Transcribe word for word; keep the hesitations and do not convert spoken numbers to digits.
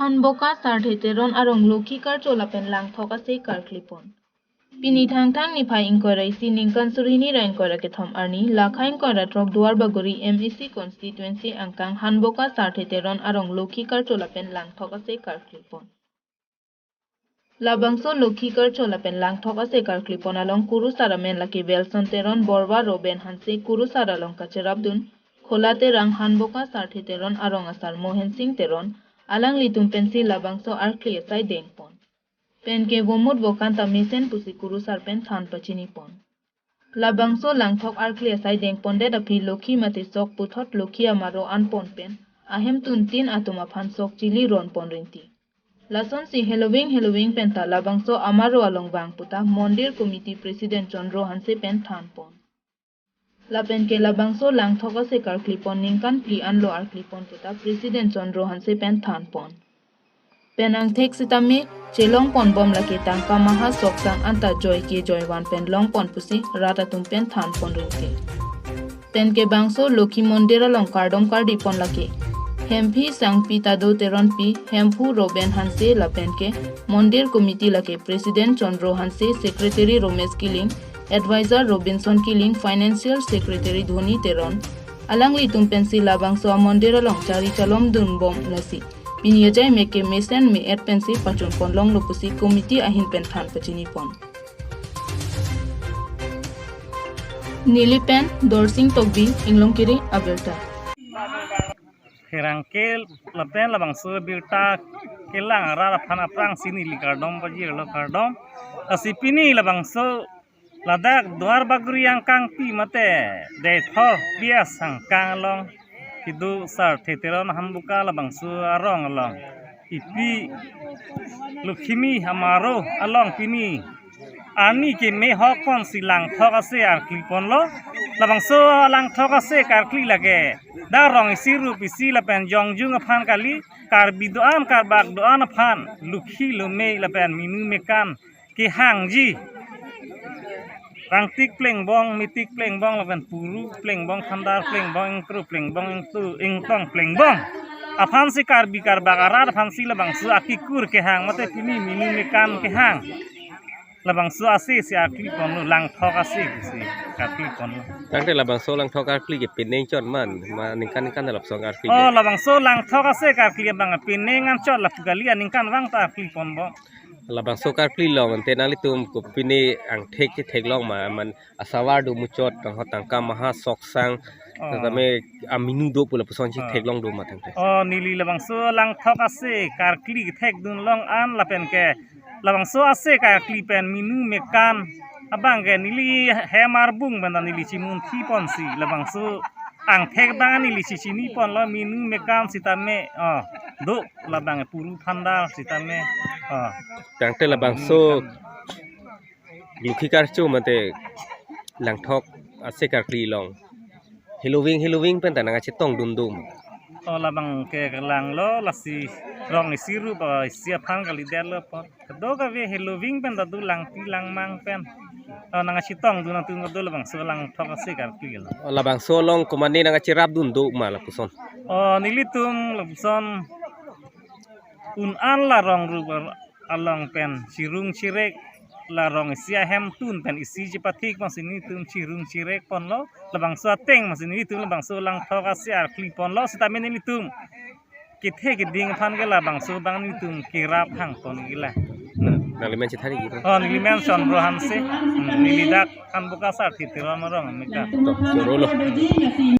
Hanboka Sarthe Teron arong Lokhi karcho lapen langthok ase karkli pon. Pini Thangthang niphai ingkoi ra isi ningkan suri hini ra ingkoi ra kethom arni, lakha ingkoi ra throk Duarbagori M A C constituency angkang Hanboka Sarthe Teron arong Lokhi karcho lapen langthok ase karkli pon. Labangso Lokhi karcho lapen langthok ase karkli pon along kurusar amen lake Welson Teron, Borwa Roben Hanse, kurusar along kacherapdun Khola Terang, Hanboka Sarthe Teron arong asar Mohen Sing Teron, alanglitum pensi labangso arkli asai dengpon. Penke vomut vokan ta mesen pusi kurusar pen than pachini pon. Labangso langthok arkli asai dengpondet aphi Lokhi mate sok puthot Lokhi amaro anpon pen ahemtun tin atum aphan sok chili ronpon rinti. Lasonsi heloving heloving penta labangso amaro along vang puta Mondir Committee President Chandro Hanse pen thanpon. Lapenke labangso langthok ase karkli pon ningkan phli anlo arkli pon puta President Chandro Hanse pen thanpon. Pen angthek sitame chelong ponbom lake tangka maha sok sang anta joike joivan pen longpon pusi rat atum pen thanpon rinti. Penke bangso Lokhi Mondir along kardom kardi pon lake Hemphi Sangpi Tado Teronpi, Hemphu Roben Hanse lapenke Mondir Committee lake President Chandro Hanse, Secretary Romesh Killing, Advisor Robinson Killing, Financial Secretary Dhoni Teron, alanglitum pensi labangso amondir along chari chalomdunbom lasi pini ajai meke mesen me-et pensi pachun pon longlo pusi committee ahin pen than pachini pon. Neli pen Dorsing Tokbi, Inglongkiri abirta. Pherangke lapen labangso birta kelang arat aphan aphrangsi neli kardom pajirlo, kardom. Lasi pini labangso ladak Duarbagori angkangpi mate Deithor P S angkang along kedo Sarthe Teron Hanboka labangso arong along ipi Lokhi amaro along pini arni keme hok ponsi langthok ase arkli ponlo. Labangso langthok ase karkli lake dak rong isi rup isi lapen jongjung aphan kali, Karbi do-an, Karbak do-an aphan, Lokhi lome lapen minu mekan kehangji, rangtik plengbong, mitik plengbong lapen puru plengbong, phandar plengbong, ingkru plengbong, ingtu, ingtong plengbong aphansi, Karbi Karbak arat aphansi labangso akikur kehang mate pini minu mekan kehang, labangso ase si arkli ponlo, langthok ase si karkli ponlo. Tangte labangso langthok karkli ke penang chot ma, ma ningkan ningkan lapuson karkli? Oh, labangso langthok ase karkli abang penang an chot, lapu kali aningkan vang ta karkli ponbom. Labangso karkli along ante nanglitum ko pini angthek theklong ma, man asavar do muchot tangho tangka maha sok sang, oh, tame aminu do pu lapuson si, oh, theklong do ma tangte? Oh, neli labangso langthok ase karkli kethekdun long an lapenke labangso ase karkli pen minu mekan abangke neli hem arbung pen ta neli chimunthi ponsi labangso angthek abang neli chichini ponlo, minu mekan sitame, oh, do labang puru phandar sitame, oh. Tangte labangso Lokhi karcho mate langthok ase karkli along heloving heloving pen ta nangkachetongdun do ma? Oh, labangke kelanglo, lasi rong isi rup, oh, isi aphan kalidetlo apot. Kadokave heloving pen ta do, langpi langmang pen. Oh, nangkachetongdun atum kedo labangso langthok ase karkli lo. Oh, labangso along komane nangkacherapdun do ma lapuson? Oh, nelitum lapuson un an la rong rup along pen chirung chirek, la rong isi ahemtun pen isi chepathik masi nelitum chirung chirek ponlo, labangso ateng masi nelitum labangso langthok ase arkli ponlo, sitame nelitum kethe keding aphan ke labangso abang nelitum kerap hang pon ikla. Nangli men chethari gitu. Oh, neli men Chandro Hanse. Hmm, neli dak Hanboka Sarthe Teron arong ameka. To, chorolo.